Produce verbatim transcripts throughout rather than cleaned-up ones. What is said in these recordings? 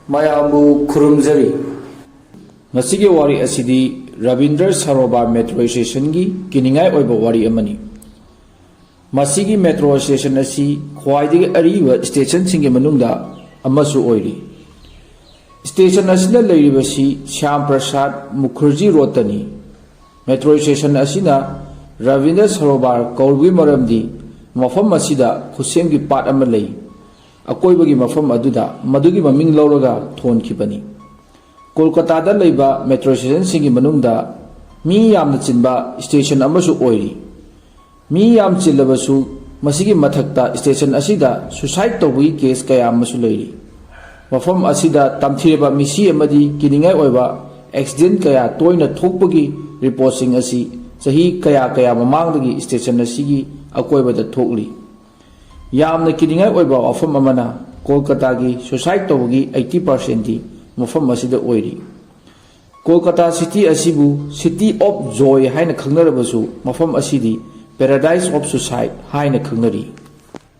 ꯃꯌꯥꯝꯕꯨ ꯈꯨꯔꯨꯝꯖꯔꯤ꯫ ꯉꯁꯤꯒꯤ ꯋꯥꯔꯤ ꯑꯁꯤꯗꯤ ꯔꯕꯤꯟꯗ꯭ꯔ ꯁꯔꯣꯕꯥꯔ ꯃꯦꯇ꯭ꯔꯣ ꯁ꯭ꯇꯦꯁꯟꯒꯤ ꯀꯤꯅꯤꯡꯉꯥꯏ ꯑꯣꯏꯕ ꯋꯥꯔꯤ ꯑꯃꯅꯤ꯫ ꯃꯁꯤꯒꯤ ꯃꯦꯇ꯭ꯔꯣ ꯁ꯭ꯇꯦꯁꯟ ꯑꯁꯤ ꯈ꯭ꯋꯥꯏꯗꯒꯤ ꯑꯔꯤꯕ ꯁ꯭ꯇꯦꯁꯟꯁꯤꯡꯒꯤ ꯃꯅꯨꯡꯗ ꯑꯃꯁꯨ ꯑꯣꯏꯔꯤ꯫ ꯁ꯭ꯇꯦꯁꯟ ꯑꯁꯤꯗ ꯂꯩꯔꯤꯕꯁꯤ ꯁ꯭ꯌꯥꯝ ꯄ꯭ꯔꯁꯥꯗ ꯃꯨꯈꯔꯖꯤ ꯔꯣꯗꯇꯅꯤ꯫ ꯃꯦꯇ꯭ꯔꯣ ꯁ꯭ꯇꯦꯁꯟ ꯑꯁꯤꯅ ꯔꯕꯤꯟꯗ꯭ꯔ ꯁꯔꯣꯕꯥꯔ ꯀꯧꯔꯤꯕꯒꯤ ꯃꯔꯝꯗꯤ ꯃꯐꯝ ꯑꯁꯤꯗ ꯈꯨꯠꯁꯦꯝꯒꯤ ꯄꯥꯠ ꯑꯃ ꯂꯩ꯫ ꯑꯀꯣꯏꯕꯒꯤ ꯃꯐꯝ ꯑꯗꯨꯗ ꯃꯗꯨꯒꯤ ꯃꯃꯤꯡ ꯂꯧꯔꯒ ꯊꯣꯟꯈꯤꯕꯅꯤ꯫ ꯀꯣꯜꯀꯇꯥꯗ ꯂꯩꯕ ꯃꯦꯇ꯭ꯔꯣ ꯁ꯭ꯇꯦꯁꯟꯁꯤꯡꯒꯤ ꯃꯅꯨꯡꯗ ꯃꯤ ꯌꯥꯝꯅ ꯆꯤꯟꯕ ꯁ꯭ꯇꯦꯁꯟ ꯑꯃꯁꯨ ꯑꯣꯏꯔꯤ꯫ ꯃꯤ ꯌꯥꯝ ꯆꯤꯜꯂꯕꯁꯨ ꯃꯁꯤꯒꯤ ꯃꯊꯛꯇ ꯁ꯭ꯇꯦꯁꯟ ꯑꯁꯤꯗ ꯁꯨꯁꯥꯏꯗ ꯇꯧꯕꯒꯤ ꯀꯦꯁ ꯀꯌꯥ ꯑꯃꯁꯨ ꯂꯩꯔꯤ꯫ ꯃꯐꯝ ꯑꯁꯤꯗ ꯇꯝꯊꯤꯔꯕ ꯃꯤꯁꯤ ꯑꯃꯗꯤ ꯀꯤꯅꯤꯡꯉꯥꯏ ꯑꯣꯏꯕ ꯑꯦꯛꯁꯤꯗꯦꯟ ꯀꯌꯥ ꯇꯣꯏꯅ ꯊꯣꯛꯄꯒꯤ ꯔꯤꯄꯣꯔꯠꯁꯤꯡ ꯑꯁꯤ ꯆꯍꯤ ꯀꯌꯥ ꯀꯌꯥ ꯃꯃꯥꯡꯗꯒꯤ ꯁ꯭ꯇꯦꯁꯟ ꯑꯁꯤꯒꯤ ꯑꯀꯣꯏꯕꯗ ꯊꯣꯛꯂꯤ꯫ ꯌꯥꯝꯅ ꯀꯤꯅꯤꯡꯉꯥꯏ ꯑꯣꯏꯕ ꯋꯥꯐꯝ ꯑꯃꯅ, ꯀꯣꯜꯀꯇꯥꯒꯤ ꯁꯨꯁꯥꯏꯗ ꯇꯧꯕꯒꯤ ꯑꯩꯠꯇꯤ ꯄꯥꯔꯁꯦꯟꯗꯤ ꯃꯐꯝ ꯑꯁꯤꯗ ꯑꯣꯏꯔꯤ꯫ ꯀꯣꯜꯀꯇꯥ ꯁꯤꯇꯤ ꯑꯁꯤꯕꯨ City of Joy ꯍꯥꯏꯅ ꯈꯪꯅꯔꯕꯁꯨ, ꯃꯐꯝ ꯑꯁꯤꯗꯤ Paradise of Suicide ꯍꯥꯏꯅ ꯈꯪꯅꯔꯤ꯫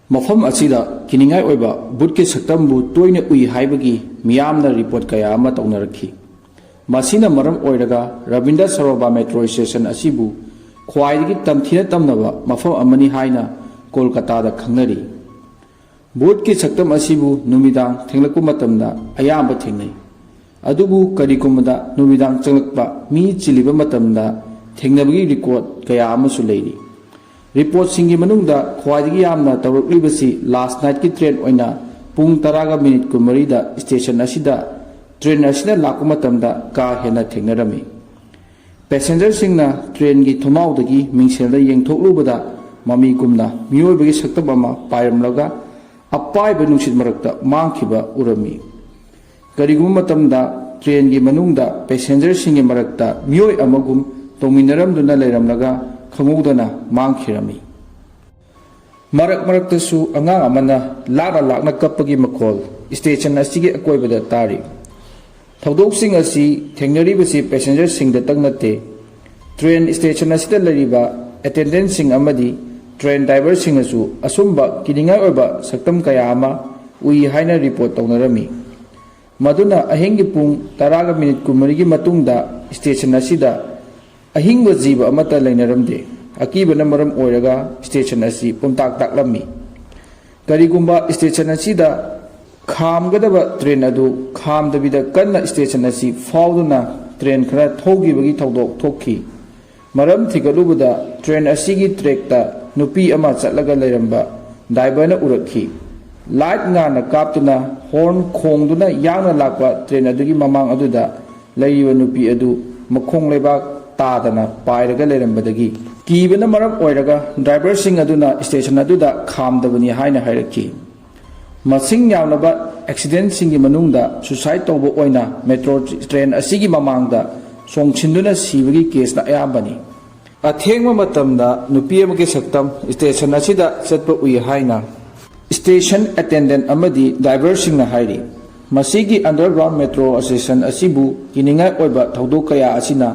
ꯃꯐꯝ ꯑꯁꯤꯗ ꯀꯤꯅꯤꯡꯉꯥꯏ ꯑꯣꯏꯕ ꯚꯨꯠꯀꯤ ꯁꯛꯇꯝꯕꯨ ꯇꯣꯏꯅ ꯎꯏ ꯍꯥꯏꯕꯒꯤ ꯃꯤꯌꯥꯝꯅ ꯔꯤꯄꯣꯔꯠ ꯀꯌꯥ ꯑꯃ ꯇꯧꯅꯔꯛꯈꯤ꯫ ꯃꯁꯤꯅ ꯃꯔꯝ ꯑꯣꯏꯔꯒ ꯔꯕꯤꯟꯗ꯭ꯔ ꯁꯔꯣꯕꯥ ꯃꯦꯇ꯭ꯔꯣ ꯁ꯭ꯇꯦꯁꯟ ꯑꯁꯤꯕꯨ ꯈ꯭ꯋꯥꯏꯗꯒꯤ ꯇꯝꯊꯤꯅ ꯇꯝꯅꯕ ꯃꯐꯝ ꯑꯃꯅꯤ ꯍꯥꯏꯅ ꯀꯣꯜꯀꯇꯥꯗ ꯈꯪꯅꯔꯤ꯫ ꯚꯨꯠꯀꯤ ꯁꯛꯇꯝ ꯑꯁꯤꯕꯨ ꯅꯨꯃꯤꯗꯥꯡ ꯊꯦꯡꯂꯛꯄ ꯃꯇꯝꯗ ꯑꯌꯥꯝꯕ ꯊꯦꯡꯅꯩ꯫ ꯑꯗꯨꯕꯨ ꯀꯔꯤꯒꯨꯝꯕꯗ ꯅꯨꯃꯤꯗꯥꯡ ꯆꯪꯂꯛꯄ ꯃꯤ ꯆꯤꯜꯂꯤꯕ ꯃꯇꯝꯗ ꯊꯦꯡꯅꯕꯒꯤ ꯔꯤꯀꯣꯔꯠ ꯀꯌꯥ ꯑꯃꯁꯨ ꯂꯩꯔꯤ꯫ ꯔꯤꯄꯣꯔꯠꯁꯤꯡꯒꯤ ꯃꯅꯨꯡꯗ ꯈ꯭ꯋꯥꯏꯗꯒꯤ ꯌꯥꯝꯅ ꯇꯧꯔꯛꯂꯤꯕꯁꯤ ꯂꯥꯁ ꯅꯥꯏꯠꯀꯤ ꯇ꯭ꯔꯦꯟ ꯑꯣꯏꯅ ꯄꯨꯡ ꯇꯔꯥꯒ ꯃꯤꯅꯤꯠ ꯀꯨꯟꯃꯔꯤꯗ ꯁ꯭ꯇꯦꯁꯟ ꯑꯁꯤꯗ ꯇ꯭ꯔꯦꯟ ꯑꯁꯤꯅ ꯂꯥꯛꯄ ꯃꯇꯝꯗ ꯀꯥ ꯍꯦꯟꯅ ꯊꯦꯡꯅꯔꯝꯃꯤ꯫ ꯄꯦꯁꯦꯟꯖꯔꯁꯤꯡꯅ ꯇ꯭ꯔꯦꯟꯒꯤ ꯊꯣꯡꯅꯥꯎꯗꯒꯤ ꯃꯤꯡꯁꯦꯜꯗ ꯌꯦꯡꯊꯣꯛꯂꯨꯕꯗ ꯃꯃꯤꯒꯨꯝꯅ ꯃꯤꯑꯣꯏꯕꯒꯤ ꯁꯛꯇꯝ ꯑꯃ ꯄꯥꯏꯔꯝꯂꯒ ꯑꯄꯥꯏꯕ ꯅꯨꯡꯁꯤꯠ ꯃꯔꯛꯇ ꯃꯥꯡꯈꯤꯕ ꯎꯔꯝꯃꯤ꯫ ꯀꯔꯤꯒꯨꯝꯕ ꯃꯇꯝꯗ ꯇ꯭ꯔꯦꯟꯒꯤ ꯃꯅꯨꯡꯗ ꯄꯦꯁꯦꯟꯖꯔꯁꯤꯡꯒꯤ ꯃꯔꯛꯇ ꯃꯤꯑꯣꯏ ꯑꯃꯒꯨꯝ ꯇꯣꯡꯃꯤꯟꯅꯔꯝꯗꯨꯅ ꯂꯩꯔꯝꯂꯒ ꯈꯪꯍꯧꯗꯅ ꯃꯥꯡꯈꯤꯔꯝꯃꯤ꯫ ꯃꯔꯛ ꯃꯔꯛꯇꯁꯨ ꯑꯉꯥꯡ ꯑꯃꯅ ꯂꯥꯛꯅ ꯂꯥꯛꯅ ꯀꯞꯄꯒꯤ ꯃꯈꯣꯜ ꯁ꯭ꯇꯦꯁꯟ ꯑꯁꯤꯒꯤ ꯑꯀꯣꯏꯕꯗ ꯇꯥꯔꯤ꯫ ꯊꯧꯗꯣꯛꯁꯤꯡ ꯑꯁꯤ ꯊꯦꯡꯅꯔꯤꯕꯁꯤ ꯄꯦꯁꯦꯟꯖꯔꯁꯤꯡꯗꯇꯪ ꯅꯠꯇꯦ, ꯇ꯭ꯔꯦꯟ ꯁ꯭ꯇꯦꯁꯟ ꯑꯁꯤꯗ ꯂꯩꯔꯤꯕ ꯑꯦꯇꯦꯟꯗꯦꯟꯁꯤꯡ ꯑꯃꯗꯤ ꯇ꯭ꯔꯦꯟ ꯗ꯭ꯔꯥꯏꯚꯔꯁꯤꯡꯅꯁꯨ ꯑꯁꯨꯝꯕ ꯀꯤꯅꯤꯡꯉꯥꯏ ꯑꯣꯏꯕ ꯁꯛꯇꯝ ꯀꯌꯥ ꯑꯃ ꯎꯏ ꯍꯥꯏꯅ ꯔꯤꯄꯣꯔꯠ ꯇꯧꯅꯔꯝꯃꯤ꯫ ꯃꯗꯨꯅ ꯑꯍꯤꯡꯒꯤ ꯄꯨꯡ ꯇꯔꯥꯒ ꯃꯤꯅꯤꯠ ꯀꯨꯟꯃꯔꯤꯒꯤ ꯃꯇꯨꯡꯗ ꯁ꯭ꯇꯦꯁꯟ ꯑꯁꯤꯗ ꯑꯍꯤꯡꯕ ꯖꯤꯕ ꯑꯃꯠꯇ ꯂꯩꯅꯔꯝꯗꯦ꯫ ꯑꯀꯤꯕꯅ ꯃꯔꯝ ꯑꯣꯏꯔꯒ ꯁ꯭ꯇꯦꯁꯟ ꯑꯁꯤ ꯄꯨꯝꯇꯥꯛ ꯇꯥꯛꯂꯝꯃꯤ꯫ ꯀꯔꯤꯒꯨꯝꯕ ꯁ꯭ꯇꯦꯁꯟ ꯑꯁꯤꯗ ꯈꯥꯝꯒꯗꯕ ꯇ꯭ꯔꯦꯟ ꯑꯗꯨ ꯈꯥꯝꯗꯕꯤꯗ ꯀꯟꯅ ꯁ꯭ꯇꯦꯁꯟ ꯑꯁꯤ ꯐꯥꯎꯗꯨꯅ ꯇ꯭ꯔꯦꯟ ꯈꯔ ꯊꯧꯈꯤꯕꯒꯤ ꯊꯧꯗꯣꯛ ꯊꯣꯛꯈꯤ꯫ ꯃꯔꯝ ꯊꯤꯒꯠꯂꯨꯕꯗ ꯇ꯭ꯔꯦꯟ ꯑꯁꯤꯒꯤ ꯇ꯭ꯔꯦꯛꯇ ꯅꯨꯄꯤ ꯑꯃ ꯆꯠꯂꯒ ꯂꯩꯔꯝꯕ ꯗ꯭ꯔꯥꯏꯚꯔꯅ ꯎꯔꯛꯈꯤ꯫ ꯂꯥꯏꯠ ꯉꯥꯟꯅ ꯀꯥꯞꯇꯨꯅ ꯍꯣꯔꯟ ꯈꯣꯡꯗꯨꯅ ꯌꯥꯡꯅ ꯂꯥꯛꯄ ꯇ꯭ꯔꯦꯟ ꯑꯗꯨꯒꯤ ꯃꯃꯥꯡ ꯑꯗꯨꯗ ꯂꯩꯔꯤꯕ ꯅꯨꯄꯤ ꯑꯗꯨ ꯃꯈꯣꯡ ꯂꯩꯕꯥꯛ ꯇꯥꯗꯅ ꯄꯥꯏꯔꯒ ꯂꯩꯔꯝꯕꯗꯒꯤ ꯀꯤꯕꯅ ꯃꯔꯝ ꯑꯣꯏꯔꯒ ꯗ꯭ꯔꯥꯏꯚꯔꯁꯤꯡ ꯑꯗꯨꯅ ꯁ꯭ꯇꯦꯁꯟ ꯑꯗꯨꯗ ꯈꯥꯝꯗꯕꯅꯤ ꯍꯥꯏꯅ ꯍꯥꯏꯔꯛꯈꯤ꯫ ꯃꯁꯤꯡ ꯌꯥꯝꯂꯕ ꯑꯦꯛꯁꯤꯗꯦꯟꯁꯤꯡꯒꯤ ꯃꯅꯨꯡꯗ ꯁꯨꯁꯥꯏꯗ ꯇꯧꯕ ꯑꯣꯏꯅ ꯃꯦꯇ꯭ꯔꯣ ꯇ꯭ꯔꯦꯟ ꯑꯁꯤꯒꯤ ꯃꯃꯥꯡꯗ ꯆꯣꯡꯁꯤꯟꯗꯨꯅ ꯁꯤꯕꯒꯤ ꯀꯦꯁꯅ ꯑꯌꯥꯝꯕꯅꯤ꯫ ꯑꯊꯦꯡꯕ ꯃꯇꯝꯗ ꯅꯨꯄꯤ ꯑꯃꯒꯤ ꯁꯛꯇꯝ ꯁ꯭ꯇꯦꯁꯟ ꯑꯁꯤꯗ ꯆꯠꯄ ꯎꯏ ꯍꯥꯏꯅ ꯁ꯭ꯇꯦꯁꯟ ꯑꯦꯇꯦꯟꯗꯦꯟꯠ ꯑꯃꯗꯤ ꯗ꯭ꯔꯥꯏꯚꯔꯁꯤꯡꯅ ꯍꯥꯏꯔꯤ꯫ ꯃꯁꯤꯒꯤ ꯑꯟꯗꯔꯒ꯭ꯔꯥꯎꯟ ꯃꯦꯇ꯭ꯔꯣ ꯁ꯭ꯇꯦꯁꯟ ꯑꯁꯤꯕꯨ ꯀꯤꯅꯤꯡꯉꯥꯏ ꯑꯣꯏꯕ ꯊꯧꯗꯣꯛ ꯀꯌꯥ ꯑꯁꯤꯅ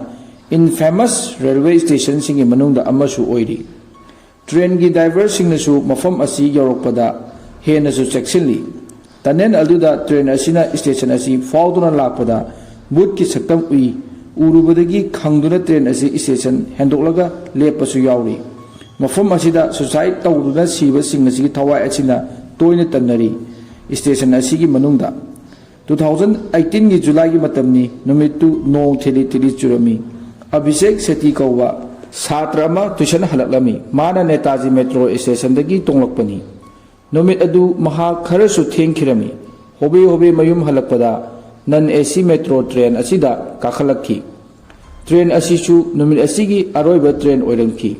ꯏꯟꯐꯦꯃꯁ ꯔꯦꯜꯋꯦ ꯁ꯭ꯇꯦꯁꯟꯁꯤꯡꯒꯤ ꯃꯅꯨꯡꯗ ꯑꯃꯁꯨ ꯑꯣꯏꯔꯤ꯫ ꯇ꯭ꯔꯦꯟꯒꯤ ꯗ꯭ꯔꯥꯏꯚꯔꯁꯤꯡꯅꯁꯨ ꯃꯐꯝ ꯑꯁꯤ ꯌꯧꯔꯛꯄꯗ ꯍꯦꯟꯅꯁꯨ ꯆꯦꯛꯁꯤꯜꯂꯤ꯫ ꯇꯅꯦꯜ ꯑꯗꯨꯗ ꯇ꯭ꯔꯦꯟ ꯑꯁꯤꯅ ꯁ꯭ꯇꯦꯁꯟ ꯑꯁꯤ ꯐꯥꯎꯗꯨꯅ ꯂꯥꯛꯄꯗ ꯕꯨꯠꯀꯤ ꯁꯛꯇꯝ ꯎꯏ꯫ ꯎꯔꯨꯕꯗꯒꯤ ꯈꯪꯗꯨꯅ ꯇ꯭ꯔꯦꯟ ꯑꯁꯤ ꯁ꯭ꯇꯦꯁꯟ ꯍꯦꯟꯗꯣꯛꯂꯒ ꯂꯦꯞꯄꯁꯨ ꯌꯥꯎꯔꯤ꯫ ꯃꯐꯝ ꯑꯁꯤꯗ ꯁꯨꯁꯥꯏꯗ ꯇꯧꯗꯨꯅ ꯁꯤꯕꯁꯤꯡ ꯑꯁꯤꯒꯤ ꯊꯋꯥꯏ ꯑꯁꯤꯅ ꯇꯣꯏꯅ ꯇꯝꯅꯔꯤ꯫ ꯁ꯭ꯇꯦꯁꯟ ꯑꯁꯤꯒꯤ ꯃꯅꯨꯡꯗ ꯇꯨ ꯊꯥꯎꯖꯟ ꯑꯩꯠꯇꯤꯟꯒꯤ ꯖꯨꯂꯥꯏꯒꯤ ꯃꯇꯝꯅꯤ꯫ ꯅꯨꯃꯤꯠꯇꯨ ꯅꯣꯡ ꯊꯤꯂꯤ ꯊꯤꯂꯤ ꯆꯨꯔꯝꯃꯤ꯫ ꯑꯕꯤꯁꯦꯛ ꯁꯦꯇꯤ ꯀꯧꯕ ꯁꯥꯇ꯭ꯔ ꯑꯃ ꯇ꯭ꯌꯨꯁꯟ ꯍꯜꯂꯛꯂꯝꯃꯤ꯫ ꯃꯥꯅ ꯅꯦꯇꯥꯖꯤ ꯃꯦꯇ꯭ꯔꯣ ꯁ꯭ꯇꯦꯁꯟꯗꯒꯤ ꯇꯣꯡꯂꯛꯄꯅꯤ꯫ ꯅꯨꯃꯤꯠ ꯑꯗꯨ ꯃꯍꯥꯛ ꯈꯔꯁꯨ ꯊꯦꯡꯈꯤꯔꯝꯃꯤ꯫ ꯍꯣꯕꯦ ꯍꯣꯕꯦ ꯃꯌꯨꯝ ꯍꯜꯂꯛꯄꯗ ꯅꯟ ꯑꯦ ꯁꯤ ꯃꯦꯇ꯭ꯔꯣ ꯇ꯭ꯔꯦꯟ ꯑꯁꯤꯗ ꯀꯥꯈꯠꯂꯛꯈꯤ꯫ ꯇ꯭ꯔꯦꯟ ꯑꯁꯤꯁꯨ ꯅꯨꯃꯤꯠ ꯑꯁꯤꯒꯤ ꯑꯔꯣꯏꯕ ꯇ꯭ꯔꯦꯟ ꯑꯣꯏꯔꯝꯈꯤ꯫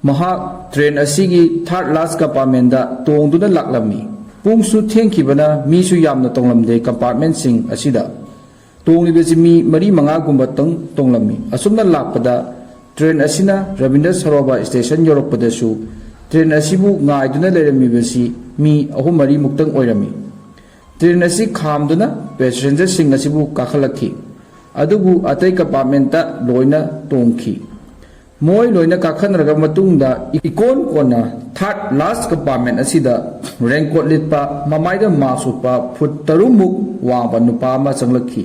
ꯃꯍꯥꯛ ꯇ꯭ꯔꯦꯟ ꯑꯁꯤꯒꯤ ꯊꯥꯔꯗ ꯂꯥꯁ ꯀꯝꯄꯥꯔꯠꯃꯦꯟꯗ ꯇꯣꯡꯗꯨꯅ ꯂꯥꯛꯂꯝꯃꯤ꯫ ꯄꯨꯡꯁꯨ ꯊꯦꯡꯈꯤꯕꯅ ꯃꯤꯁꯨ ꯌꯥꯝꯅ ꯇꯣꯡꯂꯝꯗꯦ ꯀꯝꯄꯥꯔꯠꯃꯦꯟꯁꯤꯡ ꯑꯁꯤꯗ꯫ ꯇꯣꯡꯂꯤꯕꯁꯤ ꯃꯤ ꯃꯔꯤ ꯃꯉꯥꯒꯨꯝꯕꯇꯪ ꯇꯣꯡꯂꯝꯃꯤ꯫ ꯑꯁꯨꯝꯅ ꯂꯥꯛꯄꯗ ꯇ꯭ꯔꯦꯟ ꯑꯁꯤꯅ ꯔꯕꯤꯟꯗ꯭ꯔ ꯁꯔꯣꯕꯥ ꯁ꯭ꯇꯦꯁꯟ ꯌꯧꯔꯛꯄꯗꯁꯨ ꯇ꯭ꯔꯦꯟ ꯑꯁꯤꯕꯨ ꯉꯥꯏꯗꯨꯅ ꯂꯩꯔꯝꯃꯤꯕꯁꯤ ꯃꯤ ꯑꯍꯨꯝ ꯃꯔꯤꯃꯨꯛꯇꯪ ꯑꯣꯏꯔꯝꯃꯤ꯫ ꯇ꯭ꯔꯦꯟ ꯑꯁꯤ ꯈꯥꯝꯗꯨꯅ ꯄꯦꯁꯦꯟꯖꯔꯁꯤꯡ ꯑꯁꯤꯕꯨ ꯀꯥꯈꯠꯂꯛꯈꯤ꯫ ꯑꯗꯨꯕꯨ ꯑꯇꯩ ꯀꯝꯄꯥꯔꯠꯃꯦꯟꯇ ꯂꯣꯏꯅ ꯇꯣꯡꯈꯤ꯫ ꯃꯣꯏ ꯂꯣꯏꯅ ꯀꯥꯈꯠꯅꯔꯕ ꯃꯇꯨꯡꯗ ꯏꯀꯣꯟ ꯀꯣꯟꯅ ꯊꯥꯔꯗ ꯂꯥꯁ ꯀꯝꯄꯥꯔꯠꯃꯦꯟ ꯑꯁꯤꯗ ꯔꯦꯟꯀꯣꯠ ꯂꯤꯠꯄ, ꯃꯃꯥꯏꯗ ꯃꯥꯁꯛ ꯎꯞꯄ, ꯐꯨꯠ ꯇꯔꯨꯛꯃꯨꯛ ꯋꯥꯡꯕ ꯅꯨꯄꯥ ꯑꯃ ꯆꯪꯂꯛꯈꯤ꯫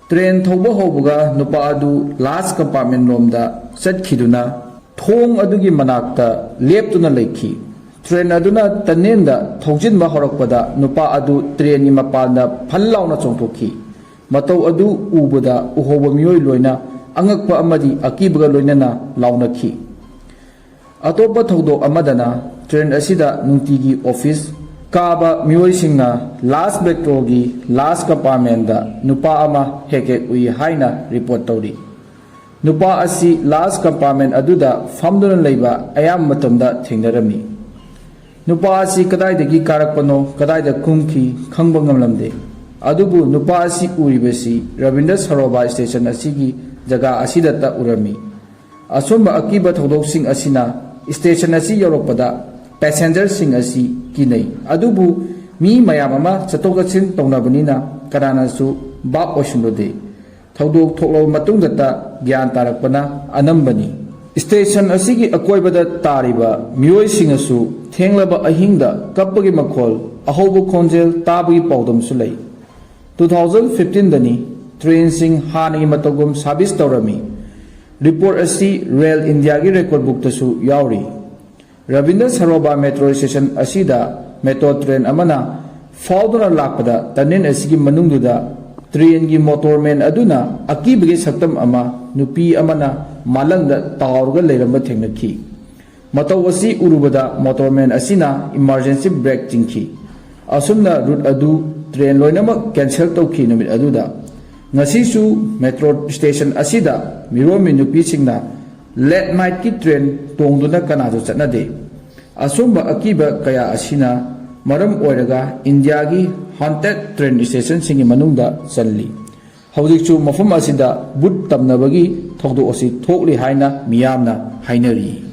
ꯇ꯭ꯔꯦꯟ ꯊꯧꯕ ꯍꯧꯕꯒ ꯅꯨꯄꯥ ꯑꯗꯨ ꯂꯥꯁ ꯀꯝꯄꯥꯔꯠꯃꯦꯟ ꯂꯣꯝꯗ ꯆꯠꯈꯤꯗꯨꯅ ꯊꯣꯡ ꯑꯗꯨꯒꯤ ꯃꯅꯥꯛꯇ ꯂꯦꯞꯇꯨꯅ ꯂꯩꯈꯤ꯫ ꯇ꯭ꯔꯦꯟ ꯑꯗꯨꯅ ꯇꯅꯦꯜꯗ ꯊꯧꯖꯤꯟꯕ ꯍꯧꯔꯛꯄꯗ ꯅꯨꯄꯥ ꯑꯗꯨ ꯇ꯭ꯔꯦꯟꯒꯤ ꯃꯄꯥꯟꯗ ꯐꯜ ꯂꯥꯎꯅ ꯆꯣꯡꯊꯣꯛꯈꯤ꯫ ꯃꯇꯧ ꯑꯗꯨ ꯎꯕꯗ ꯎꯍꯧꯕ ꯃꯤꯑꯣꯏ ꯂꯣꯏꯅ ꯑꯉꯛꯄ ꯑꯃꯗꯤ ꯑꯀꯤꯕꯒ ꯂꯣꯏꯅꯅ ꯂꯥꯎꯅꯈꯤ꯫ ꯑꯇꯣꯞꯄ ꯊꯧꯗꯣꯛ ꯑꯃꯗꯅ, ꯇ꯭ꯔꯦꯟ ꯑꯁꯤꯗ ꯅꯨꯡꯇꯤꯒꯤ ꯑꯣꯐꯤꯁ ꯀꯥꯕ ꯃꯤꯑꯣꯏꯁꯤꯡꯅ ꯂꯥꯁ ꯃꯦꯇ꯭ꯔꯣꯒꯤ ꯂꯥꯁ ꯀꯝꯄꯥꯔꯠꯃꯦꯟꯗ ꯅꯨꯄꯥ ꯑꯃ ꯍꯦꯛ ꯍꯦꯛ ꯎꯏ ꯍꯥꯏꯅ ꯔꯤꯄꯣꯔꯠ ꯇꯧꯔꯤ꯫ ꯅꯨꯄꯥ ꯑꯁꯤ ꯂꯥꯁ ꯀꯝꯄꯥꯔꯠꯃꯦꯟ ꯑꯗꯨꯗ ꯐꯝꯗꯨꯅ ꯂꯩꯕ ꯑꯌꯥꯝꯕ ꯃꯇꯝꯗ ꯊꯦꯡꯅꯔꯝꯃꯤ꯫ ꯅꯨꯄꯥ ꯑꯁꯤ ꯀꯗꯥꯏꯗꯒꯤ ꯀꯥꯔꯛꯄꯅꯣ, ꯀꯗꯥꯏꯗ ꯀꯨꯝꯈꯤ, ꯈꯪꯕ ꯉꯝꯂꯝꯗꯦ꯫ ꯑꯗꯨꯕꯨ ꯅꯨꯄꯥ ꯑꯁꯤ ꯎꯔꯤꯕꯁꯤ ꯔꯕꯤꯟꯗ꯭ꯔ ꯁꯔꯣꯕꯥ ꯁ꯭ꯇꯦꯁꯟ ꯑꯁꯤꯒꯤ ꯖꯒꯥ ꯑꯁꯤꯗꯇ ꯎꯔꯝꯃꯤ꯫ ꯑꯁꯨꯝꯕ ꯑꯀꯤꯕ ꯊꯧꯗꯣꯛꯁꯤꯡ ꯑꯁꯤꯅ ꯁ꯭ꯇꯦꯁꯟ ꯑꯁꯤ ꯌꯧꯔꯛꯄꯗ ꯄꯦꯁꯦꯟꯖꯔꯁꯤꯡ ꯑꯁꯤ ꯀꯤꯅꯩ꯫ ꯑꯗꯨꯕꯨ ꯃꯤ ꯃꯌꯥꯝ ꯑꯃ ꯆꯠꯊꯣꯛ ꯆꯠꯁꯤꯟ ꯇꯧꯅꯕꯅꯤꯅ ꯀꯅꯥꯅꯁꯨ ꯚꯥꯞ ꯑꯣꯏꯁꯤꯜꯂꯨꯗꯦ꯫ ꯊꯧꯗꯣꯛ ꯊꯣꯛꯂꯕ ꯃꯇꯨꯡꯗꯇ ꯒ꯭ꯌꯥꯟ ꯇꯥꯔꯛꯄꯅ ꯑꯅꯝꯕꯅꯤ꯫ ꯁ꯭ꯇꯦꯁꯟ ꯑꯁꯤꯒꯤ ꯑꯀꯣꯏꯕꯗ ꯇꯥꯔꯤꯕ ꯃꯤꯑꯣꯏꯁꯤꯡꯅꯁꯨ ꯊꯦꯡꯂꯕ ꯑꯍꯤꯡꯗ ꯀꯞꯄꯒꯤ ꯃꯈꯣꯜ, ꯑꯍꯧꯕ ꯈꯣꯟꯖꯦꯜ ꯇꯥꯕꯒꯤ ꯄꯥꯎꯗꯝꯁꯨ ꯂꯩ꯫ ꯇꯨ ꯊꯥꯎꯖꯟ ꯐꯤꯐꯇꯤꯟꯗꯅꯤ ꯇ꯭ꯔꯦꯟꯁꯤꯡ ꯍꯥꯟꯅꯒꯤ ꯃꯇꯧꯒꯨꯝ ꯁꯥꯔꯚꯤꯁ ꯇꯧꯔꯝꯃꯤ꯫ ꯔꯤꯄꯣꯔꯠ ꯑꯁꯤ ꯔꯦꯜ ꯏꯟꯗꯤꯌꯥꯒꯤ ꯔꯦꯀꯣꯔꯗ ꯕꯨꯛꯇꯁꯨ ꯌꯥꯎꯔꯤ꯫ ꯔꯕꯤꯟꯗ꯭ꯔ ꯁꯔꯣꯕꯥ ꯃꯦꯇ꯭ꯔꯣ ꯁ꯭ꯇꯦꯁꯟ ꯑꯁꯤꯗ ꯃꯦꯇ꯭ꯔꯣ ꯇ꯭ꯔꯦꯟ ꯑꯃꯅ ꯐꯥꯎꯗꯨꯅ ꯂꯥꯛꯄꯗ ꯇꯅꯦꯜ ꯑꯁꯤꯒꯤ ꯃꯅꯨꯡꯗꯨꯗ ꯇ꯭ꯔꯦꯟꯒꯤ ꯃꯣꯇꯣꯔꯃꯦꯟ ꯑꯗꯨꯅ ꯑꯀꯤꯕꯒꯤ ꯁꯛꯇꯝ ꯑꯃ, ꯅꯨꯄꯤ ꯑꯃꯅ ꯃꯥꯂꯪꯗ ꯇꯥꯎꯔꯒ ꯂꯩꯔꯝꯕ ꯊꯦꯡꯅꯈꯤ꯫ ꯃꯇꯧ ꯑꯁꯤ ꯎꯔꯨꯕꯗ ꯃꯣꯇꯣꯔꯃꯦꯟ ꯑꯁꯤꯅ ꯏꯃꯔꯖꯦꯟꯁꯤ ꯕ꯭ꯔꯦꯛ ꯆꯤꯡꯈꯤ꯫ ꯑꯁꯨꯝꯅ ꯔꯨꯠ ꯑꯗꯨ ꯇ꯭ꯔꯦꯟ ꯂꯣꯏꯅꯃꯛ ꯀꯦꯟꯁꯦꯜ ꯇꯧꯈꯤ ꯅꯨꯃꯤꯠ ꯑꯗꯨꯗ꯫ ꯉꯁꯤꯁꯨ ꯃꯦꯇ꯭ꯔꯣ ꯁ꯭ꯇꯦꯁꯟ ꯑꯁꯤꯗ ꯃꯤꯔꯣꯟꯕꯤ ꯅꯨꯄꯤꯁꯤꯡꯅ ꯂꯦꯠ ꯅꯥꯏꯠꯀꯤ ꯇ꯭ꯔꯦꯟ ꯇꯣꯡꯗꯨꯅ ꯀꯅꯥꯁꯨ ꯆꯠꯅꯗꯦ꯫ ꯑꯁꯨꯝꯕ ꯑꯀꯤꯕ ꯀꯌꯥ ꯑꯁꯤꯅ ꯃꯔꯝ ꯑꯣꯏꯔꯒ ꯏꯟꯗꯤꯌꯥꯒꯤ ꯍꯟꯇꯦꯠ ꯇ꯭ꯔꯦꯟ ꯁ꯭ꯇꯦꯁꯟꯁꯤꯡꯒꯤ ꯃꯅꯨꯡꯗ ꯆꯜꯂꯤ꯫ ꯍꯧꯖꯤꯛꯁꯨ ꯃꯐꯝ ꯑꯁꯤꯗ ꯚꯨꯠ ꯇꯝꯅꯕꯒꯤ ꯊꯧꯗꯣꯛ ꯑꯁꯤ ꯊꯣꯛꯂꯤ ꯍꯥꯏꯅ ꯃꯤꯌꯥꯝꯅ ꯍꯥꯏꯅꯔꯤ꯫